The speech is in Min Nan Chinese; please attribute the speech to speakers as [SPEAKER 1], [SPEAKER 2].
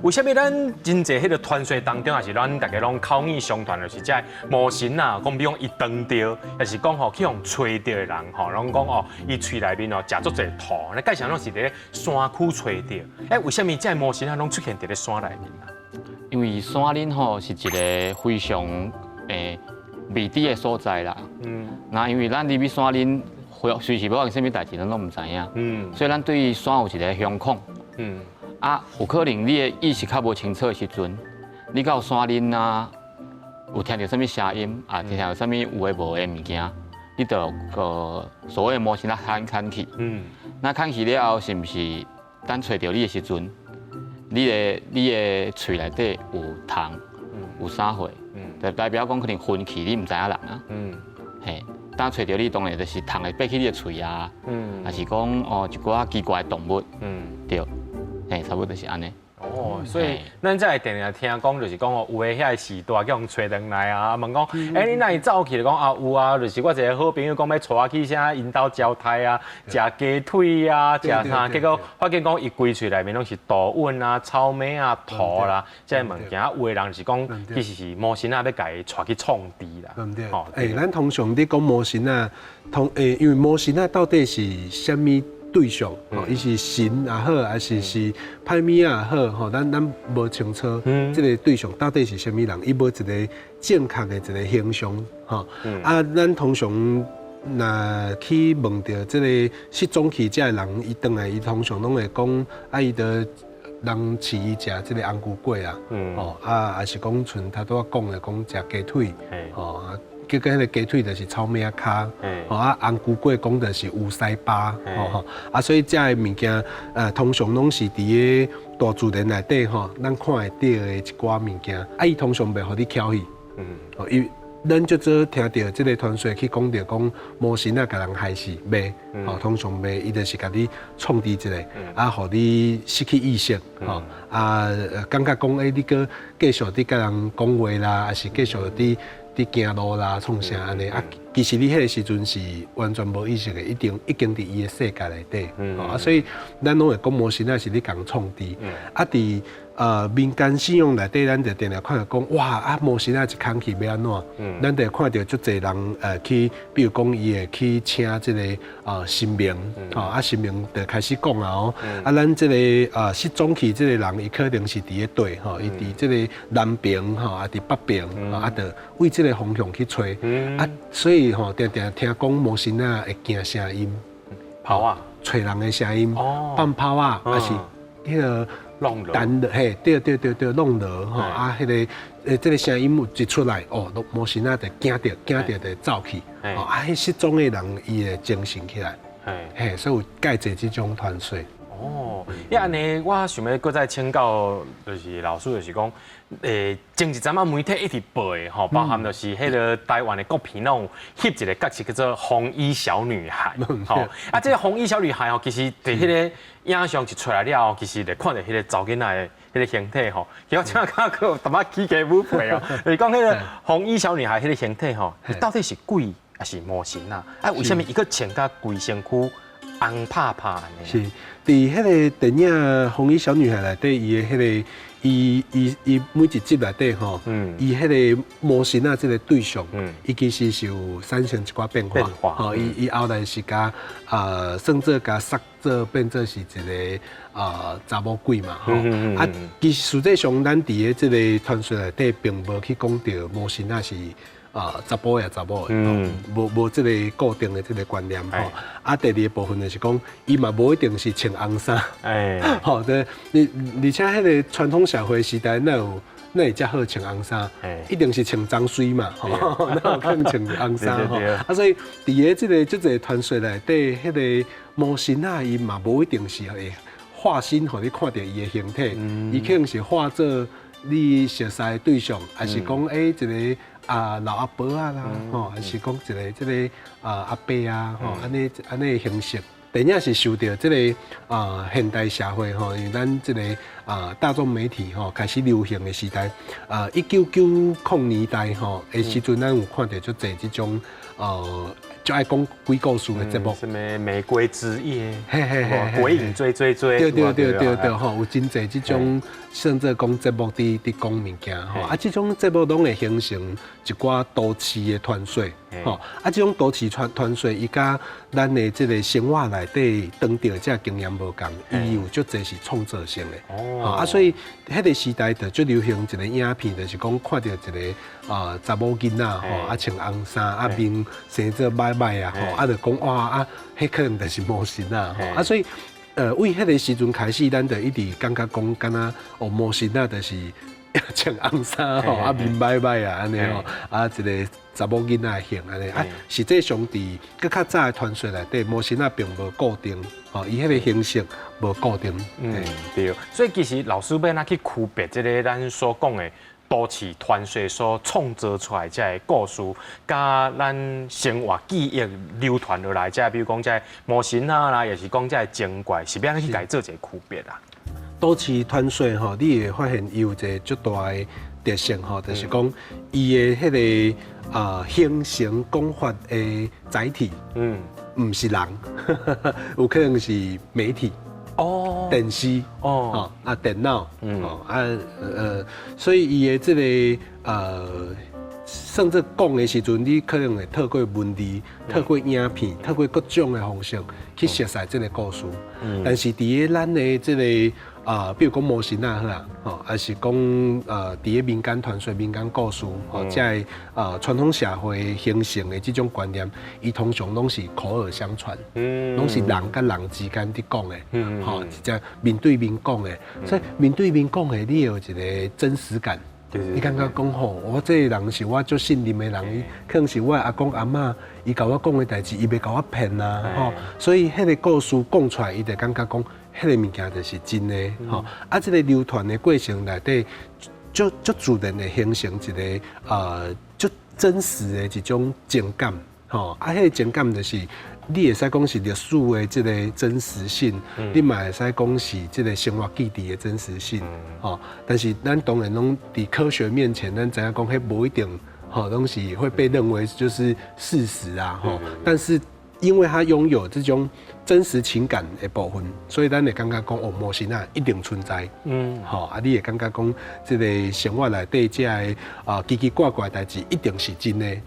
[SPEAKER 1] 為啥物咱真濟彼个傳說當中，抑是咱逐家攏口耳相傳，就是這魔神仔，講比如講伊撞著，抑是講吼去予揣著的人吼，攏講哦，伊喙內面哦食足濟塗，那蓋常攏是佇咧山區揣著。欸，為啥物這魔神仔攏出現佇咧山內面啊？
[SPEAKER 2] 因為山林吼是一個非常未知的所在啦。那因為咱入去山林，隨時欲發生啥物代誌，咱攏毋知影。所以咱對於山有一個向往。啊，有可能你的意識較無清楚的時陣，你到山林啊，有聽著啥物聲音啊，聽著啥物有的無的物件，你就個所謂魔神仔牽牽去。那牽去了後，是毋是等揣著你的時陣，你的喙內底有蟲，有啥貨？就代表講可能魂去你毋知影人啊。嘿，當揣著你當然就是蟲會爬去你的喙啊，抑是講哦一寡奇怪的動物，對，嘿，差不多就是按呢。
[SPEAKER 1] 哦，所以咱才會定定聽講，就是講哦，有的遐個序大叫人揣轉來啊，問講，欸，你哪會走去？就講啊有啊，就是我一個好朋友講欲帶我去啥𪜶兜招待啊，食雞腿啊，食啥，結果發現講伊規喙內面攏是塗塭啊、草莓啊、塗啦，這个物件，有的人是講其實是魔神仔欲共伊帶去創治啦。
[SPEAKER 3] 對毋對？欸，咱通常咧講魔神仔，通欸，因為魔神仔到底是啥物對象？吼，伊是神也好，還是是歹物仔也好，吼，咱無清楚這个對象到底是啥物人，伊無一個正確的一個形象，吼。啊，咱通常若去問著這個失蹤去這个人，伊轉來，伊通常攏會講，啊，伊就人飼伊食這个紅龜粿啊，吼，啊，抑是講像頭拄仔講的，講食雞腿，吼。結果彼个雞腿就是草莓仔跤，吼啊紅龜粿講的是烏西巴，吼吼啊，所以這个物件，通常攏是佇个大自然內底吼，咱看會著的一寡物件，啊，伊通常袂予你蹺去，哦，伊咱足少聽著這个傳說去講著講魔神仔共人害死，袂，吼，通常袂，伊就是共你創治一下，啊，予你失去意識，吼，啊，感覺講，欸，你閣繼續佇共人講話啦，抑是繼續佇行路啦，創啥按呢？啊，其實你彼个時陣是完全無意識的，一定已經佇伊的世界內底，啊，所以咱攏會講魔神仔是咧共創治，啊，佇民間信仰內底，咱就定定看著講，哇，啊魔神仔一空去欲按怎？咱就會看著足濟人去，比如講伊會去請這个神明，吼，啊神明就開始講啊哦，啊咱這个失蹤去這个人，伊可能是佇咧佗，吼，伊佇這个南邊吼，啊佇北邊，啊就為這个方向去揣，啊所以吼定定聽講魔神仔會驚聲音，
[SPEAKER 1] 炮仔，
[SPEAKER 3] 揣人的聲音，放炮仔，抑是彼个
[SPEAKER 1] 弄鑼，
[SPEAKER 3] 彈嘿，對對對對，弄鑼吼，啊，彼个這个聲音一出來，哦，魔神仔就驚著，驚著就走去，哦，啊，彼失蹤的人伊會精神起來，嘿，所以有蓋濟這種傳說。
[SPEAKER 1] 哦，伊按呢，我想欲閣再請教，就是老師，就是講，前一陣仔媒體一直報的吼，包含就是彼个台灣的國片攏翕一个角色叫做紅衣小女孩，吼，啊，這个紅衣小女孩吼，其實佇彼个影像一出來了後，其實就看著彼个查某囡仔的彼个形體吼，其實我這擺感覺有淡薄仔起雞母皮哦，就是講彼个紅衣小女孩彼个形體吼，到底是鬼抑是魔神啊？啊，為啥物伊閣穿甲規身軀紅拍拍呢？
[SPEAKER 3] 是，佇彼个電影《紅衣小女孩》內底，伊的彼个，伊伊伊每一集內底吼，伊彼个魔神仔這个對象，伊其實是有產生一寡變化，吼，伊伊後來是共算做共塑做變做是一个查某鬼嘛，吼，啊，其實實際上咱佇咧這个傳說內底並無去講著魔神仔是查埔抑查某的，無這个固定的這个觀念吼。啊，第二个部分就是講，伊嘛無一定是穿紅衫，吼，對，你而且彼个傳統社會時代，哪有哪會遮好穿紅衫？一定是穿髒水嘛，吼，哪有可能穿紅衫吼？啊，所以佇咧這个這個傳說內底，彼个魔神仔伊嘛無一定是會化身，予你看著伊的形體，伊可能是化做你熟似的對象，抑是講欸一个老阿婆啊啦，吼，抑是講一个這个阿伯啊，吼，按呢按呢的形式。電影是受著這个現代社會吼，因為咱這个大眾媒體吼開始流行的時代，1990年代吼的時陣，咱有看著足濟這種就愛講鬼故事的節目。
[SPEAKER 1] 啥物玫瑰之夜，
[SPEAKER 3] 嘿嘿嘿，
[SPEAKER 1] 鬼影追追追，
[SPEAKER 3] 對對對對對吼，有真濟這種甚至講節目佇講物件吼，啊，這種節目攏會形成一寡都市的傳說，吼，啊，這種都市傳說，伊佮咱的這个生活內底當著這个經驗無仝，伊有足濟是創造性的，哦，啊，所以彼个時代就足流行一个影片，就是講看著一个查某囡仔吼，啊穿紅衫，啊面生做歹歹啊，吼，啊就講哇啊，彼可能就是魔神仔，吼，啊，所以為彼个時陣開始，咱就一直感覺講，敢若哦魔神仔就是穿紅衫吼，啊面歹歹啊按呢吼，啊一个查某囡仔形按呢，啊實際上佇閣較早的傳說內底，魔神仔並無固定，吼，伊彼个形式無固定。
[SPEAKER 1] 嗯，對。所以其實老師欲按怎去區別這个咱所講的都市傳說所創造出來這个故事，佮咱生活記憶流傳落來，這个比如講這个魔神仔啦，抑是講這个精怪，是欲按怎去共伊做一个區別啊？
[SPEAKER 3] 都市傳說吼，你會發現伊有一个足大的特性吼，就是講伊的彼个形成講法的載體，毋是人，有可能是媒體。哦，電視哦，啊電腦，哦啊所以伊的這个甚至講的時陣，你可能會透過文字、透過影片、透過各種的方式去熟悉這个故事。但是佇咧咱的這个比如講魔神仔好啊，吼，抑是講佇咧民間傳說、民間故事，吼，這个傳統社會形成的這種觀念，伊通常攏是口耳相傳，攏是人佮人之間佇講的，吼，直接面對面講的，所以面對面講的，你會有一个真實感。你感覺講吼，我這个人是我足信任的人，伊可能是我阿公阿嬤，伊共我講的代誌，伊袂共我騙啊，吼，所以彼个故事講出來，伊就感覺講，彼个物件就是真的，吼。啊，這个流傳的過程內底，足足自然會形成一个足真實的一種情感，吼。啊，彼个情感就是你會使講是歷史的這个真實性，你嘛會使講是這个生活記憶的真實性，吼。但是咱當然攏佇科學面前，咱知影講彼無一定，吼，東西會被認為就是事實啊，吼。但是因為它擁有這種真實情感的部分，所以咱會感覺講哦，魔神仔一定存在，吼，啊，你會感覺講這个生活內底這个奇奇怪怪的代誌一定是真的。